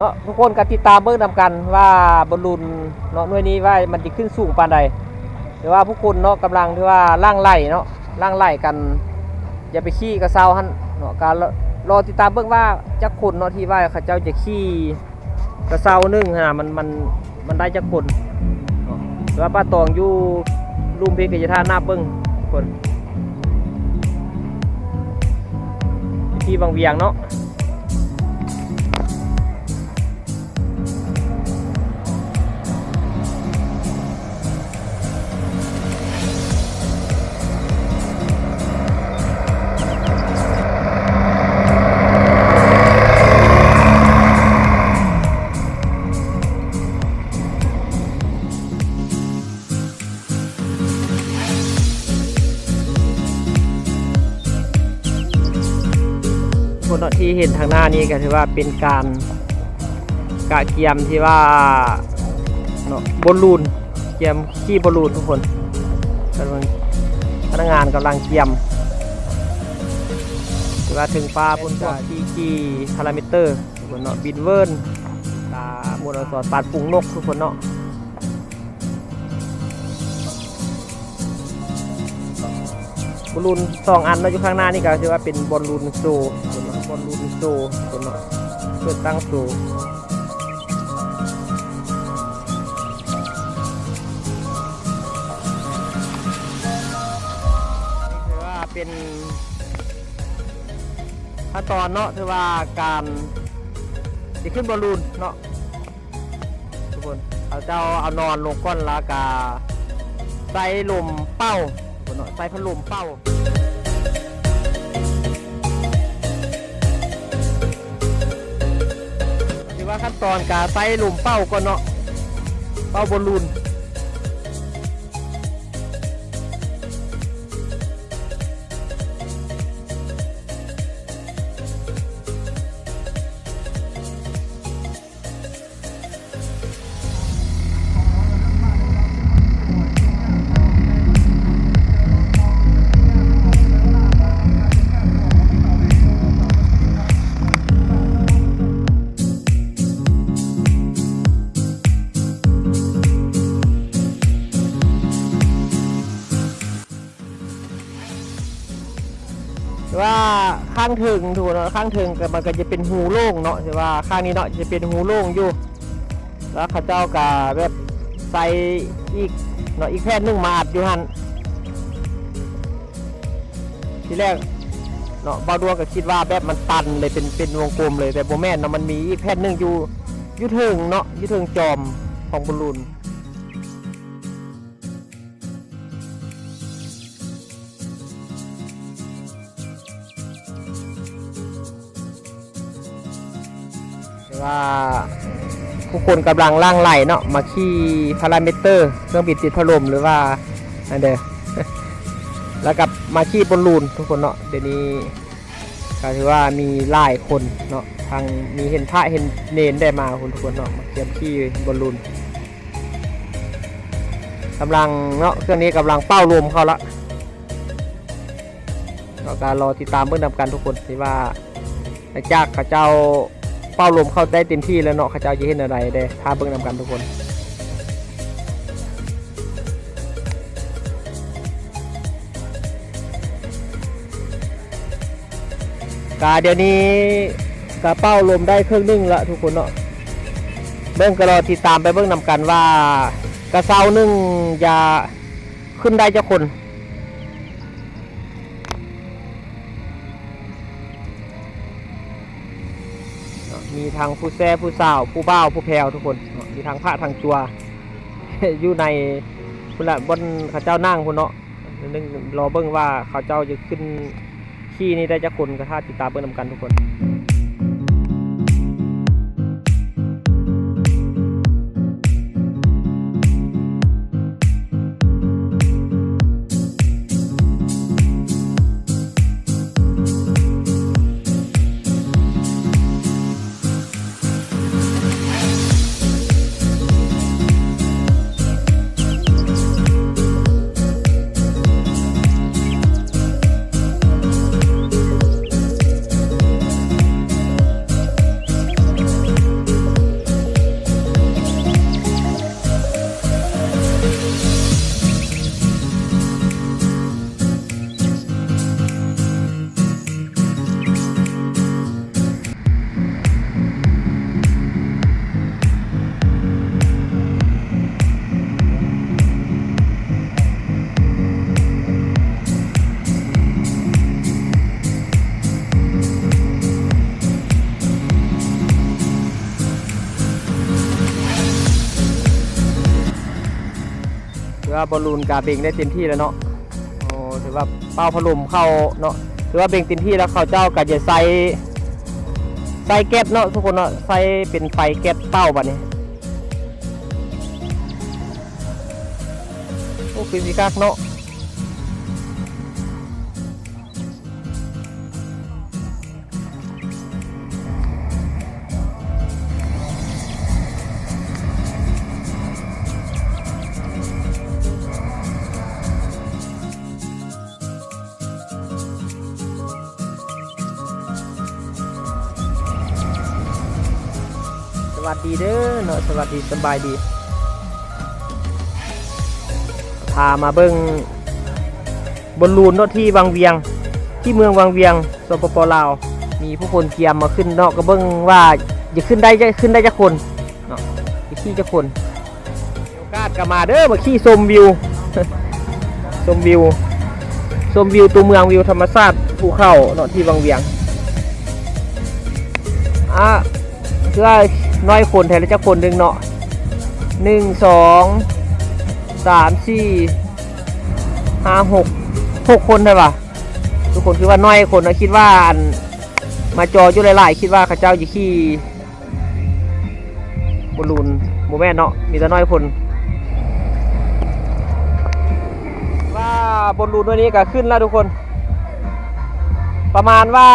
ເນາະ ທຸກຄົນກໍຕິດຕາມເບິ່ງນຳກັນວ່າບອນລູນເນາະ ໜ່ວຍນີ້ວ່າມັນຊິຂຶ້ນສູງປານໃດ. ແຕ່ວ່າຜູ້ຄົນເນາະ ກຳລັງທີ່ວ່າຫຼັ່ງໄຫຼເນາະ ຫຼັ່ງໄຫຼກັນ ຢາກໄປຂີ່ກະເຊົາຫັ້ນເນາະ. ກໍລໍ ລໍຕິດຕາມເບິ່ງວ່າຈັກຄົນເນາະ ທີ່ວ່າເຂົາເຈົ້າຈະຂີ່ກະເຊົາໜຶ່ງຫັ້ນນະ ມັນ ມັນ ມັນໄດ້ຈັກຄົນເນາະ. ແຕ່ວ່າປ້າຕອງຢູ່ລຸ່ມພີ້ ກໍຈະຖ້ານັບເບິ່ງທຸກຄົນ ທີ່ວັງວຽງເນາະ. ຄົນເນາະ ທີ່ເຫັນທາງໜ້ານີ້ກໍຖືວ່າເປັນການກະກຽມທີ່ວ່າເນາະ ບອນລູນ ກຽມຂີ່ບອນລູນທຸກຄົນ. ພະນັກງານກຳລັງກຽມ ຖືວ່າເທິງຟ້າພຸ້ນ ພວກທີ່ຂີ່ພາຣາມິເຕີທຸກຄົນເນາະ ບິນເວີນ ຕາໝວດອະສອນປານຝູງນົກທຸກຄົນເນາະ. ບອນລູນສອງອັນເນາະ ຢູ່ຂ້າງໜ້ານີ້ກໍຖືວ່າເປັນບອນລູນໂຊ ບອນລູນໂຊເນາະ ເປີດຕັ້ງໂຊ. ຖືວ່າເປັນຂັ້ນຕອນເນາະ ຖືວ່າການຊິຂຶ້ນບອນລູນເນາະ. ທຸກຄົນ ເຂົາເຈົ້າເອົານອນລົງກ່ອນ ແລ້ວກະໃສ່ລົມເປົ່າ ທຸກຄົນເນາະ ໃສ່ພັດລົມເປົ່າ. ຖືວ່າຂັ້ນຕອນກະໃສ່ລົມເປົ່າກ່ອນເນາະ ເປົ່າບອນລູນ. ແຕ່ວ່າຂ້າງເທິງທຸກຄົນເນາະ ຂ້າງເທິງກໍ ມັນກໍຈະເປັນຮູໂລ່ງເນາະ ແຕ່ວ່າຂ້າງນີ້ເນາະ ຈະເປັນຮູໂລ່ງຢູ່ ແລ້ວເຂົາເຈົ້າກໍແບບໃສ່ອີກເນາະ ອີກແຜ່ນໜຶ່ງມາອັດຢູ່ຫັ້ນ. ທີແລກເນາະ ບ່າວດວງກໍຄິດວ່າແບບມັນຕັນເລີຍ ເປັນ ເປັນວົງກົມເລີຍ ແຕ່ບໍ່ແມ່ນເນາະ ມັນມີອີກແຜ່ນໜຶ່ງຢູ່ ຢູ່ເທິງເນາະ ຢູ່ເທິງຈອມຂອງບອນລູນ. ແຕ່ວ່າຜູ້ຄົນກຳລັງຫຼັ່ງໄຫຼເນາະ ມາຂີ່ພາຣາມິເຕີ ເຄື່ອງບິນຕິດພັດລົມ ຫຼືວ່າອັນເດີ ແລ້ວກໍມາຂີ່ບອນລູນທຸກຄົນເນາະ. ດຽວນີ້ກໍຖືວ່າມີຫຼາຍຄົນເນາະ ທັງມີເຫັນພະເຫັນເນນໄດ້ມາພຸ້ນທຸກຄົນເນາະ ມາກຽມຂີ່ບອນລູນ. ກຳລັງເນາະ ເຄື່ອງນີ້ກຳລັງເປົ່າລົມເຂົ້າລະເນາະ ກໍລໍຕິດຕາມເບິ່ງນຳກັນທຸກຄົນ ທີ່ວ່າຫຼັງຈາກເຂົາເຈົ້າເປົ່າລົມເຂົ້າໄດ້ເຕັມທີ່ແລ້ວເນາະ ເຂົາເຈົ້າຈະເຮັດແນວໃດເດ້ ຖ້າເບິ່ງນຳກັນທຸກຄົນ. ກະດຽວນີ້ກະເປົ່າລົມໄດ້ເຄິ່ງໜຶ່ງລະທຸກຄົນເນາະ ເບິ່ງ ກະລໍຕິດຕາມໄປເບິ່ງນຳກັນວ່າກະເຊົ້າໜຶ່ງຈະຂຶ້ນໄດ້ຈັກຄົນ. ເນາະ ມີທັງຜູ້ແຊຜູ້ສາວ ຜູ້ບ່າວຜູ້ແພ້ວທຸກຄົນເນາະ ມີທັງພະທັງຈົວ ຢູ່ໃນພຸ້ນລະ ບ່ອນເຂົາເຈົ້ານັ່ງພຸ້ນເນາະ. ໜຶ່ງ ລໍເບິ່ງວ່າເຂົາເຈົ້າຈະຂຶ້ນຂີ່ນີ້ໄດ້ຈັກຄົນ ກໍຖ້າຕິດຕາມເບິ່ງນຳກັນທຸກຄົນ. ຖືວ່າບອນລູນກະເບັ່ງໄດ້ເຕັມທີ່ແລ້ວເນາະ. ໂອ້ ຖືວ່າເປົ່າພັດລົມເຂົ້າເນາະ ຖືວ່າເບັ່ງເຕັມທີ່ແລ້ວ. ເຂົາເຈົ້າກະຈະໃສ່ ໃສ່ແກັສເນາະທຸກຄົນເນາະ ໃສ່ເປັນໄຟແກັສເປົ່າບາດນີ້. ໂອ້ ຄືຊິຄັກເນາະ. ສະຫວັດດີເດີເນາະ ສະຫວັດດີ ສະບາຍດີ. ພາມາເບິ່ງ ບອນລູນເນາະ ທີ່ວັງວຽງ ທີ່ເມືອງວັງວຽງ ສປປ ລາວ. ມີຜູ້ຄົນກຽມມາຂຶ້ນເນາະ ກະເບິ່ງວ່າຈະຂຶ້ນໄດ້ ຈະຂຶ້ນໄດ້ຈັກຄົນເນາະ ຈະຂີ່ຈັກຄົນ. ມີໂອກາດກະມາເດີ ມາຂີ່ຊົມວິວ ຊົມວິວ ຊົມວິວຕົວເມືອງ ວິວທຳມະຊາດພູເຂົາເນາະ ທີ່ວັງວຽງ. ອາ ເທື່ອນ້ອຍຄົນແທ້ລະ ຈັກຄົນໜຶ່ງເນາະ ໜຶ່ງ ສອງ ສາມ ສີ່ ຫ້າ ຫົກ ຫົກຄົນແທ້ຫວາ. ທຸກຄົນຄືວ່ານ້ອຍຄົນເນາະ ຄິດວ່າອັນ ມາຈໍຢູ່ຫຼາຍໆ ຄິດວ່າເຂົາເຈົ້າຈະຂີ່ບອນລູນ ບໍ່ແມ່ນເນາະ ມີແຕ່ນ້ອຍຄົນ. ວ່າບອນລູນໜ່ວຍນີ້ກະຂຶ້ນແລ້ວທຸກຄົນ ປະມານວ່າ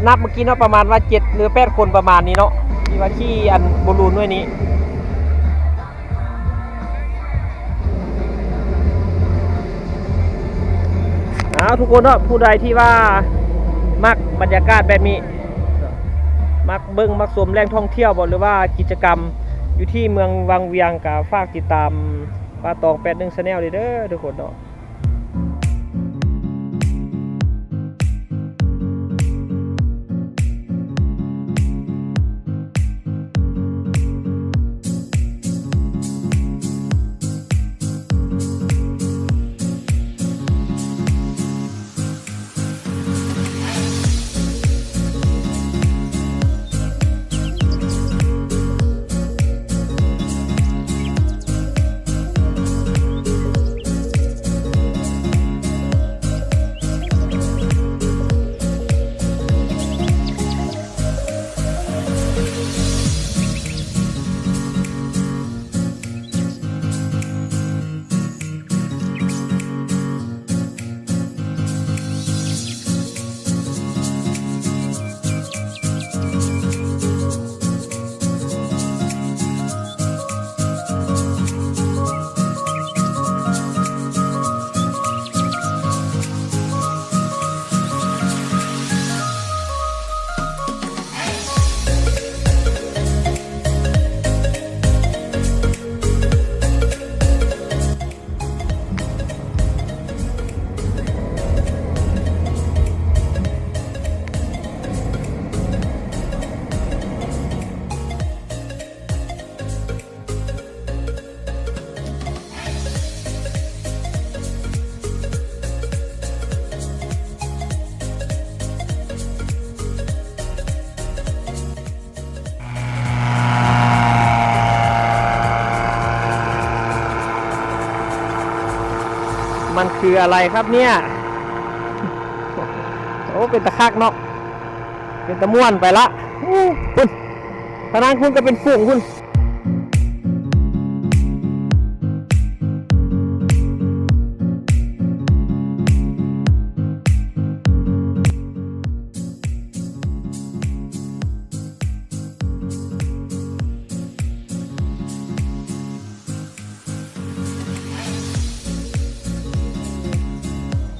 ນັບເມື່ອກີ້ເນາະ ປະມານວ່າເຈັດ ຫຼື ແປດຄົນປະມານນີ້ເນາະ ທີ່ວ່າຂີ່ອັນບອນລູນໜ່ວຍນີ້. ເອົາ ທຸກຄົນເນາະ ຜູ້ໃດທີ່ວ່າມັກບັນຍາກາດແບບນີ້ ມັກເບິ່ງມັກຊົມແຫຼ່ງທ່ອງທ່ຽວບໍ ຫຼືວ່າກິດຈະກຳຢູ່ທີ່ເມືອງວັງວຽງ ກະຝາກຕິດຕາມປາຕອງ ແປດໜຶ່ງ Channel ເດີ ເດີ ທຸກຄົນເນາະ. มันคืออะไรครับเนี่ย โอ้ เป็นตาคักเนาะ เป็นตาม่วนไปละ อู้ พุ้น ทางนั้นพุ้นก็เป็นฝูงพุ้น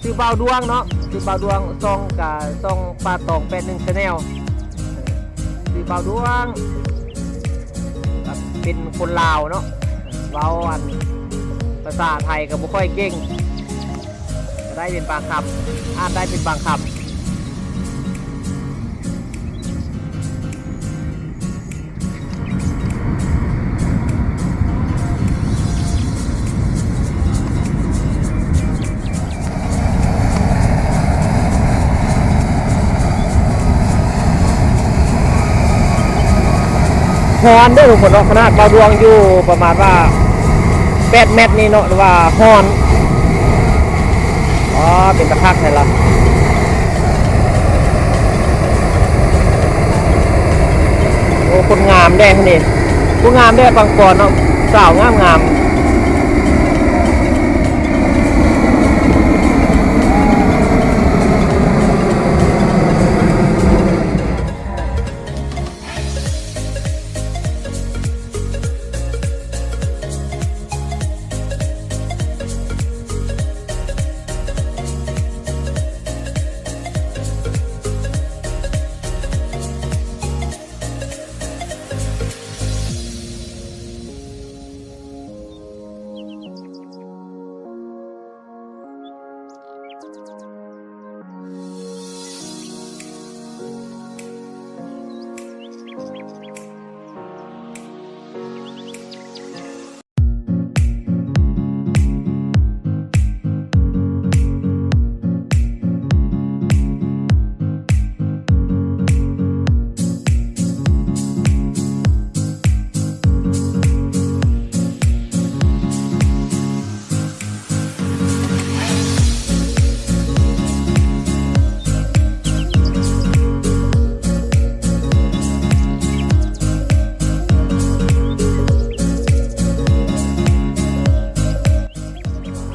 ຊື່ບ່າວດວງເນາະ ຊື່ບ່າວດວງ ຊ່ອງກະ ຊ່ອງປ່າຕອງ ແປດໜຶ່ງ Channel ຊື່ບ່າວດວງ ເປັນຄົນລາວເນາະ ເວົ້າອັນ ພາສາໄທກະບໍ່ຄ່ອຍເກັ່ງ ໄດ້ເປັນບາງຄຳ ອ່ານໄດ້ເປັນບາງຄຳ. ຮ້ອນເດີທຸກຄົນເນາະ ຂະໜາດບ່າວດວງຢູ່ປະມານວ່າ ແປດແມັດນີ້ເນາະ ຫຼືວ່າຮ້ອນ. ອໍ ເປັນຕາຄັກແທ້ລະ. ໂອ້ ຄົນງາມເດ້ນີ້ ຜູ້ງາມເດ້ ປັງປອນເນາະ ສາວງາມໆ.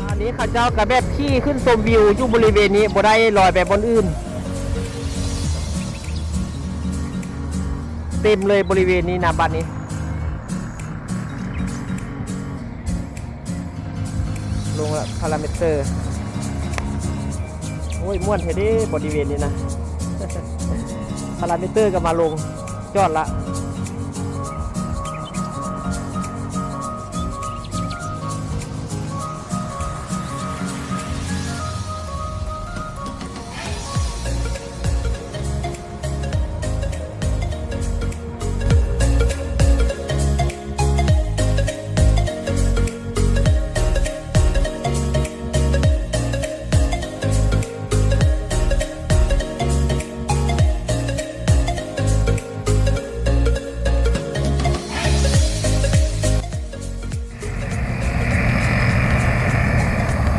ອັນນີ້ເຂົາເຈົ້າກະແບບຂີ່ຂຶ້ນຊົມວິວຢູ່ບໍລິເວນນີ້ ບໍ່ໄດ້ລອຍໄປບ່ອນອື່ນ. ເຕັມເລີຍບໍລິເວນນີ້ນະ ບັດນີ້. ລົງລະ ພາຣາມິເຕີ. ໂອ້ຍ ມ່ວນແທ້ເດ້ບໍລິເວນນີ້ນະ. ພາຣາມິເຕີກະມາລົງ ຈອດລະ.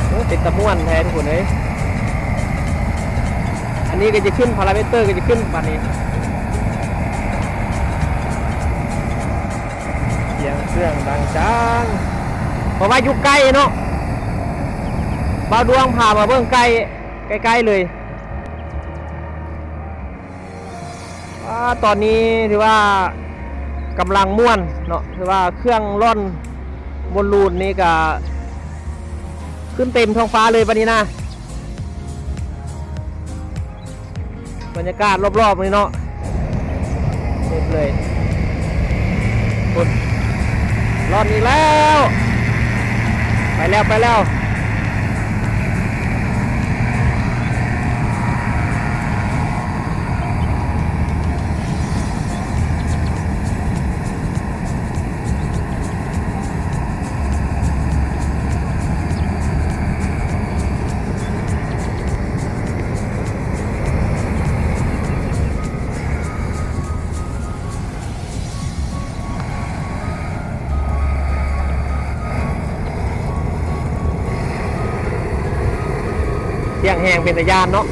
ໂອ້ ເປັນຕາມ່ວນແທ້ທຸກຄົນເອີຍ. ອັນນີ້ກະຈະຂຶ້ນ ພາຣາມິເຕີກະຈະຂຶ້ນບາດນີ້. ສຽງເຄື່ອງດັງຈັງ ເພາະວ່າຢູ່ໃກ້ເນາະ. ບ່າວດວງພາມາເບິ່ງໃກ້ ໃກ້ໆເລີຍ. ອາ ຕອນນີ້ຖືວ່າກຳລັງມ່ວນເນາະ ຖືວ່າເຄື່ອງລ່ອນບົນລູນນີ້ກະຂຶ້ນເຕັມທ້ອງຟ້າເລີຍບັດນີ້ນະ. ບັນຍາກາດລອບໆນີ້ເນາະ ເຕັມເລີຍ. ພຸ້ນ ລ່ອນອີກແລ້ວ ໄປແລ້ວ ໄປແລ້ວ. ສຽງແຮງເປັນຕາຢ້ານເນາະ.